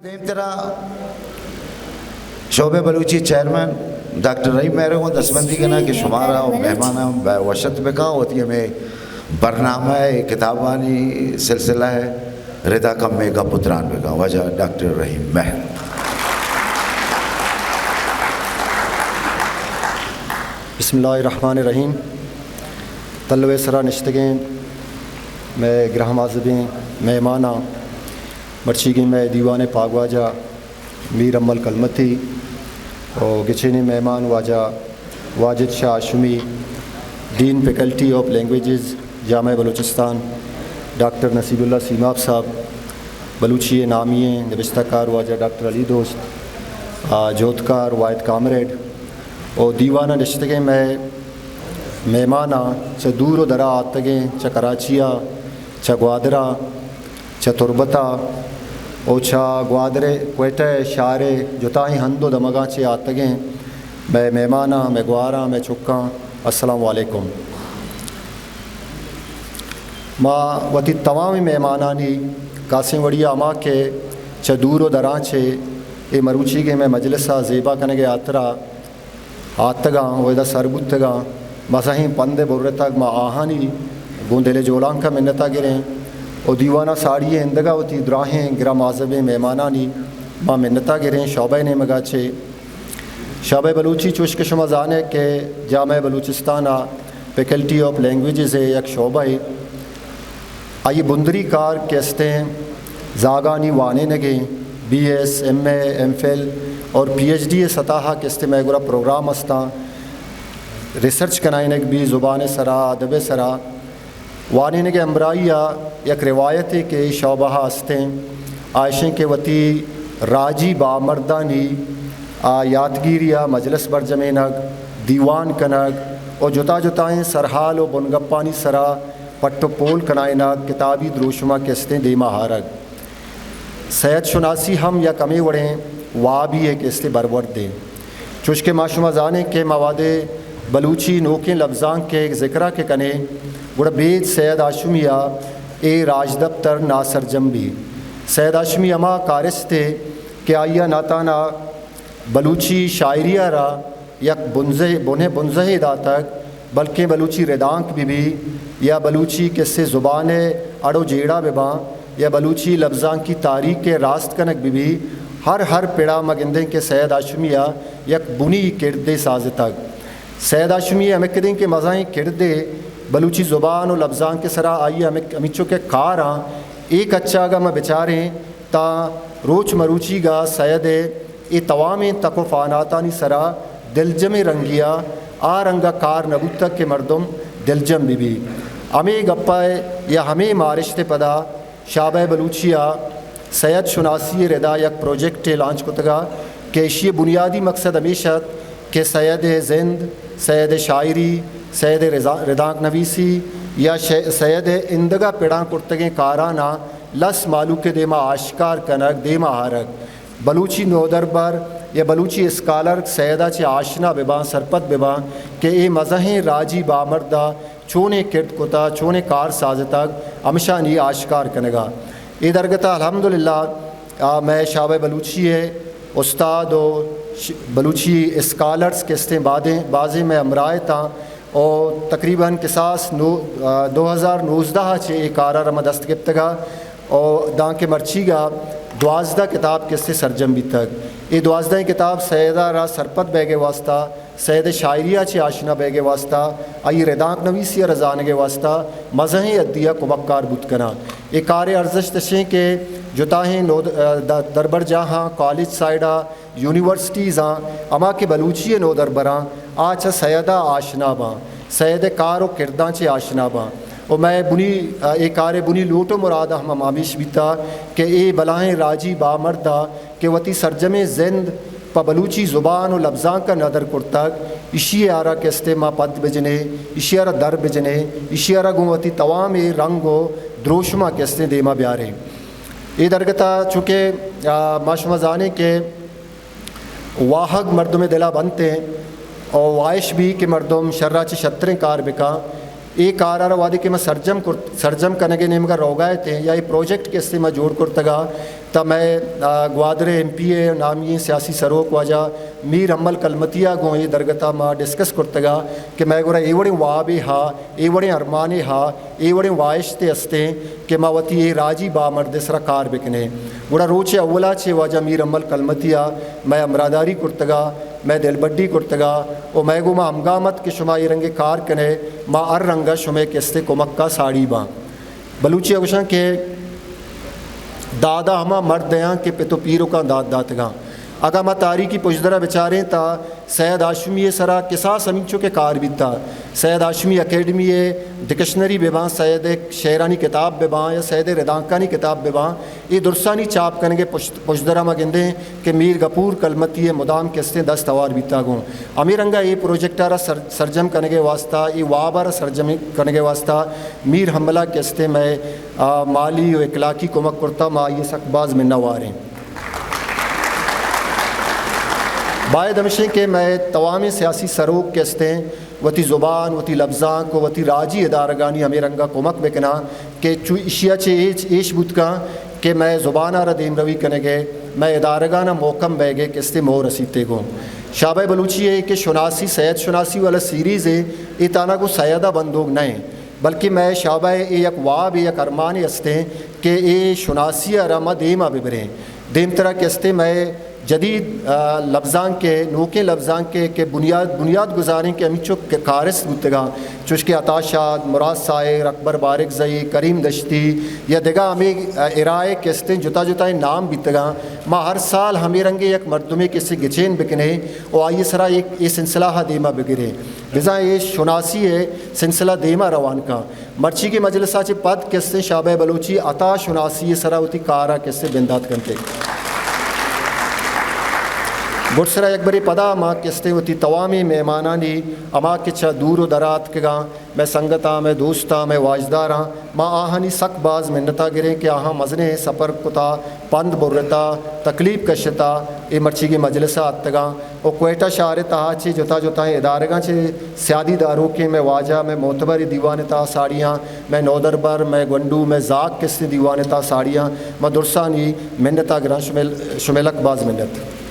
دیمترا شعبہ بلوچی چیئرمین ڈاکٹر رحیم مہر ءَ گوں دستبندی کناں کہ شمارا و مہماناں بہ وشت بکاں، وتی ہمے برنامہ ءِ کتابانی سلسلہ ءِ ردا کمے گپ و تران بکاں۔ واجہ ڈاکٹر رحیم مہر۔ بسم اللہ الرحمن الرحیم۔ تلو ءِ سرا نشتگیں مئے گران مہذبیں مہماناں، مرچیگیں مئے دیوان ءِ پاگواجہ میر امل کلمتی و گچینیں مہمان واجہ واجد شاہ ہاشمی، ڈین فیکلٹی آف لینگویجز، جامعہ بلوچستان، ڈاکٹر نصیب اللہ سیماب صاحب، بلوچی ءِ نامی ئیں نبشتہ کار واجہ ڈاکٹر علی دوست، آ، جہدکار واحد کامریڈ و دیوان ءَ نشتگیں مئے مہماناں، چہ دور و درا آتگیں، چہ کراچی ءَ، چہ گوادر ءَ، چہ تربت ءَ و چہ گوادر ءِ کوئٹہ ءِ شہر ءِ جتائیں ہند و دمگاں چہ آتگیں مئے مہماناں، مئے گواراں، مئے چکاں، السلام علیکم۔ ما وتی توامیں مہمانانی کاسیں وڑی ءَ ہما کہ چہ دور و دراں چہ اے مروچیگیں مئے مجلس ءَ زیبا کنگ ءِ ہاترا آتگاں و ادا سر بوتگاں، مزنیں پندے برتگ، ما آہانی گوں دل ءِ جولانک ءَ منت ءَ گریں و دیوان ءَ ساڑی ءِ ایندگہ وتی دراہیں گران مہذبیں مہمانانی ما منت ءَ گریں۔ شعبہ ءِ نیمگ ءَ چہ شعبہ بلوچی، چوش کہ شما زان ئے کہ جامعہ بلوچستان ءِ فیکلٹی آف لینگویجز ءِ یک شعبہ ءِ آئی بندری کار کہ استیں زاگانی وانینگ ءِ، بی ایس، ایم اے، ایم فل اور پی ایچ ڈی ءِ سطح ءَ کہ استیں مئے گورا پروگرام استاں، ریسرچ کنائینگ بی زبان ءِ سرا، ادب ءِ سرا، وانینگ ءِ ہمراہی ءَ یک روایتے کہ اے شعبہ ءَ استیں، آ اشیں کہ وتی راجی بامردانی آ یاتگیری ءَ مجلس برجمینگ، دیوان کنگ و جتا جتائیں سرحال و بنگپانی سرا پٹ و پول کنائینگ، کتابی دروشم ءَ کہ استیں دیما آرگ۔ سید شناسی ہم یک ہمے وڑیں وابی ءِ کہ استیں بروردے۔ چوش کہ ما شما زانیں کہ ما وہدے بلوچی نوکیں لبزانک ءِ ذکر ءَ کہ کنیں، گڑا بید سید ہاشمی ءَ اے راجدپتر ناسرجم بی۔ سید ہاشمی ہما کارستے کہ آئی ءَ نہ تہنا بلوچی شاعری ءَ را یک بنزہ، بنہ، بنزہے داتگ، بلکیں بلوچی ردانک بہ بی یا بلوچی کسے زبان ءِ اڑ و جیڑہ بہ باں یا بلوچی لبزانکی تاریخ ءِ راست کنگ بہ بی، ہر ہر پڑا ما گندیں کہ سید ہاشمی ءَ یک بنی کردے سازتگ۔ سید ہاشمی ءِ ہمکدیں کہ مزنیں کردے بلوچی زبان و لبزانک ءِ سرا آئی ءِ ہمک-، ہمینچو کہ کاراں، اے کچا اگاں ما بچاریں تاں روچ مروچیگا سید ءِ اے توامیں تک و فاناتانی سرا دلجمیں رنگیا آ رنگا کار نہ بوتگ کہ مردم دلجم بہ بی۔ ہمے گپا ءِ یا ہمے مارشت ءِ پدا شعبہ بلوچی ءَ سید شناسی ءِ ردا یک پروجیکٹے لانچ کتگا کہ اشی ءِ بنیادی مقصد ہمیش ات کہ سید ءِ زند، سید ءِ شاعری، سید ءِ رضا-، ردانک نویسی یا ش-، سید ءِ ایندگہ پڑاں کرتگیں کاراناں لس مہلوک ءِ دیما آشکار کنگ، دیما آرگ۔ بلوچی نودربر یا بلوچی اسکالر سید ءَ چہ آشنا بہ باں، سرپد بہ باں کہ اے مزنیں راجی بامرد ءَ چونیں کرد کتا، چونیں کار سازتگ، ہمشانی آشکار کنگا۔ اے درگتا الحمدللہ، آ، مئے شعبہ بلوچی ءِ استاد و ش-، بلوچی اسکالرز کہ استیں بادیں، بازیں مئے ہمراہ اتاں و تقریباً کساس نو-، آ، دو ہزار نوزدہ ءَ چہ اے کار ءَ را ما دست گپتگا و دانکہ مرچیگا دوازدہ کتاب کہ استیں سرجم بیتگ۔ اے دوازدہیں کتاب سید ءَ را سرپد بیگ ءِ واسطہ، سید ءِ شاعری ءَ چہ آشنا بیگ ءِ واسطہ، آئی ردانک نویسی ءَ را زانگ ءِ واسطہ مزنیں حدی ءَ کمک کار بوت کناں۔ اے کار ءِ ارزشت اشیں کہ جتاہیں نود-، ءَ، د-، دربرجاہاں، کالج سائیڈ ءَ، یونیورسٹیزاں، ہما کہ بلوچی ءِ نودربراں، آ چہ سید ءَ آشنا باں، سید ءِ کار و کرداں چہ آشنا باں۔ و مئے بنی، ءَ، اے کار ءِ بنی لوٹ و مراد ہم، ہم ہمیش بیتا کہ اے بلاہیں راجی بامرد ءَ کہ وتی سرجمیں زند پہ بلوچی زبان و لبزانک ءَ ندر کرتگ، ایشی ءَ را کہ استیں ما پد بجنیں، ایشی ءَ را در بجنیں، ایشی ءَ را گوں وتی توامیں رنگ و دروشم ءَ کہ استیں دیما بیاریں۔ اے درگت ءَ چونکہ، آ، ما شما زانیں کہ واہگ مردم ءِ دل ءَ بنت انت و واہش بی کہ مردم شر ءَ چہ شتریں کار بکاں، اے کار ءَ را وھدے کہ ما سرجم کرت، سرجم کنگ ءِ نیمگ ءَ روگ ءَ اتیں یا اے پروجیکٹ کہ استے ما جوڑ کرتگ ءَ، تہ مئے، آ، گوادر ءِ ایم پی اے نامی سیاسی سروک واجہ میر حمل کلمتی ءَ گوں اے درگت ءَ ما ڈسکس کرتگ ءَ کہ مئے گورا اے وڑیں وابے ہا، اے وڑیں ارمانے ہا، اے وڑیں واہشتے استیں کہ ما وتی اے راجی بامرد ءِ سرا کار بکنیں۔ گڑا روچ اولا چہ واجہ میر حمل کلمتی ءَ مئے ہمراہداری کرتگ ءَ، مئے دلبڈی کرتگ ءَ و مئے گوما ہمگام ات کہ شما اے رنگیں کار کنے، ما ہر رنگ ءَ شمئے کستے کمک ءَ ساڑی باں۔ بلوچی ءَ گوشاں کہ دادا ہما مرد دیاں کہ پت و پیرکاں داد داتگاں۔ اگاں ما تاریخی پژدر ءَ بچاریں تہ سید ہاشمی ءِ سرا کساس ہمینچو کہ کار بیتا۔ سید ہاشمی اکیڈمی ءِ ڈکشنری بہ باں، سید ءِ شعرانی کتاب بہ باں یا سید ءِ ردانکانی کتاب بہ باں، اے درسانی چاپ کنگ ءِ پشت، پژدر ءَ ما گندیں کہ میر گپور کلمتی ءِ مدام کستیں دست ہوار بیتا گوں۔ ہمے رنگ ءَ اے پروجیکٹ ءَ را سر، سرجم کنگ ءِ واستہ، اے واب ءَ را سرجم کنگ ءِ واستہ میر حمل ءَ کستیں مئے، آ، مالی و اخلاقی کمک کرتا، ما آئی ءِ سک باز منت وار ایں۔ باید ہمشیں کہ مئے توامیں سیاسی سروک کہ استیں وتی زبان، وتی لبزانک و وتی راجی ادارگانی ہمے رنگا کمک بکناں کہ چو اشیا چہ ایش، ایش بوت کن کہ مئے زبان ءَ را دیمروی کنگ ءِ، مئے ادارگاں ءَ محکم بئیگ ءِ کستے موہ رسیتے گوں۔ شابہ بلوچی ءِ کہ شناسی، سید شناسی والا سیریز ءِ، اے تانا گوں سید ءَ بندوک نہ ایں، بلکہ مئے شابہ ءِ اے یک وابے، یک ارمانے استیں کہ اے شناسی ءَ را ما دیما ببریں۔ دیمترا کہ استیں مئے جدید، آ، لبزانک ءِ، نوکیں لبزانک ءِ کہ بنیاد، بنیاد گزاریں کہ ہمینچو کہ کارست بوتگاں، چوش کہ عطا شاد، مراد ساحر، اکبر بارکزئی، کریم دشتی یا دگہ ہمے، آ، ارائے کہ استیں جتا جتائیں نام بیتگاں، ما ہر سال ہمے رنگیں یک مردمے کسے گچین بکنیں و آئی سرا ایک، اے سلسلہ ءَ دیما بگریں۔ بزاں اے شناسی ءِ سلسلہ دیما روان کن۔ مرچیگیں مجلس ءَ چہ پد کستیں شابہ بلوچی عطا شناسی ءِ سرا وتی کار ءَ کستیں بندات کنت۔ گڈسرا یک برے پدا ما کستیں وتی توامیں مہمانانی، ہما کہ چہ دور و درا اتکگاں، مئے سنگتاں، مئے دوستاں، مئے واجداراں، ما آہانی سک باز منت ءَ گریں کہ آہاں مزنیں سپر کتا، پند برتا، تکلیف کشتا، اے مرچیگیں مجلس ءَ اتکگاں۔ و کوئٹہ شہر ءِ تہا چہ جتا جتائیں ادارگاں چہ سیادی داروکیں مئے واجہ، مئے معتبر دیوان ءِ تہا ساڑیاں، مئے نودربر، مئے گونڈو، مئے زاک کستیں دیوان ءِ تہا ساڑیاں۔ ما درسانی منت ءَ گراں، شمئے، شمئے لک باز منت۔